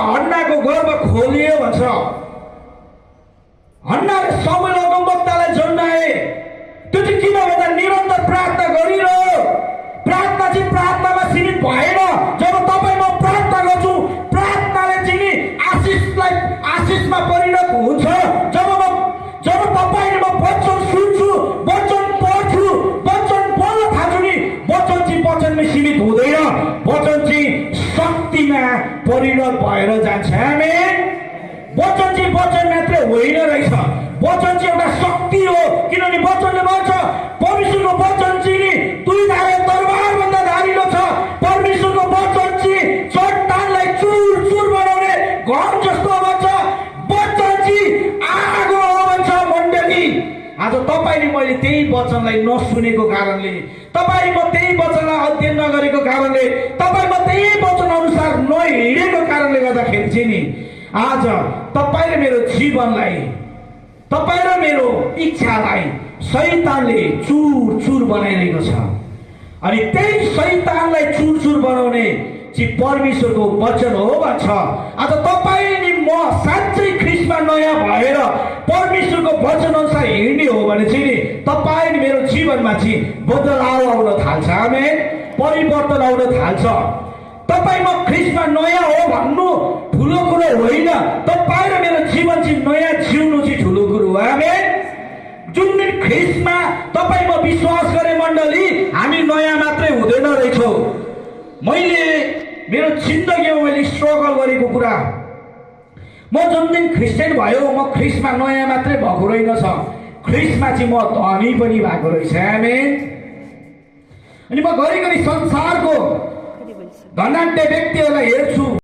हन्नाको गर्भ खोलियो भन्छ। हन्नाले शमूएल अगमवक्तालाई जन्माए। त्यो चाहिँ किन भन्दा निरन्तर प्रार्थना गरिरह्यो। प्रार्थना चाहिँ प्रार्थनामा सीमित भएन। जब तपाईँ म प्रार्थना गर्छु, प्रार्थनाले चाहिँ नि आशिषमा परिणत हुन्छ। जब तपाईँले म वचन सुन्छु, वचन पढ्छु, वचन पढ्न थाल्छु नि, वचन चाहिँ वचनमै सीमित हुँदैन, वचन चाहिँ शक्तिमा परिणत भएर जान्छ। आमेन। वचन चाहिँ वचन मात्रै होइन रहेछ, वचन चाहिँ एउटा शक्ति हो। किनभने वचनले भन्छ परमेश्वरको वचन चाहिँ नि दुई धारे तरबार भन्दा धारिलो छ। परमेश्वरको वचन चाहिँ चट्टानलाई चुर चुर बनाउने घर जस्तो भन्छ। वचन चाहिँ आगो हो भन्छ। मण्डली, आज तपाईँले मैले त्यही वचनलाई नसुनेको कारणले, तपाईँ म त्यही वचनलाई अध्ययन नगरेको कारणले, तपाईँ म त्यही वचन अनुसार नहिँडेको कारणले गर्दाखेरि चाहिँ नि आज तपाईँ र मेरो जीवनलाई, तपाईँ र मेरो इच्छालाई शैतानले चुर चुर बनाइरहेको छ। अनि त्यही शैतानलाई चुर चुर बनाउने चाहिँ परमेश्वरको वचन हो भन्छ। आज तपाईँ नि म साँच्चै ख्रीष्टमा नयाँ भएर परमेश्वरको वचन अनुसार हिँड्ने हो भने चाहिँ नि तपाईँ नि मेरो जीवनमा चाहिँ बदलाव आउन थाल्छ। आमेन। परिवर्तन आउन थाल्छ। तपाईँ म ख्रीष्टमा नयाँ हो भन्नु ठुलो कुरो होइन, तपाईँ र मेरो जीवन चाहिँ नयाँ जिउनु चाहिँ ठुलो कुरो हो। आमेन। जुन दिन ख्रीष्टमा तपाईँ म विश्वास गरे मण्डली, हामी नयाँ मात्रै हुँदैन रहेछौँ। मैले मेरो जिन्दगीमा मैले स्ट्रगल गरेको कुरा, म जुन दिन क्रिस्चियन भयो, म ख्रीष्टमा नयाँ मात्रै भएको रहेनछ, ख्रीष्टमा चाहिँ म धनी पनि भएको रहेछ। आमेन। अनि म घरिघरि संसारको धनाढ्य व्यक्तिहरूलाई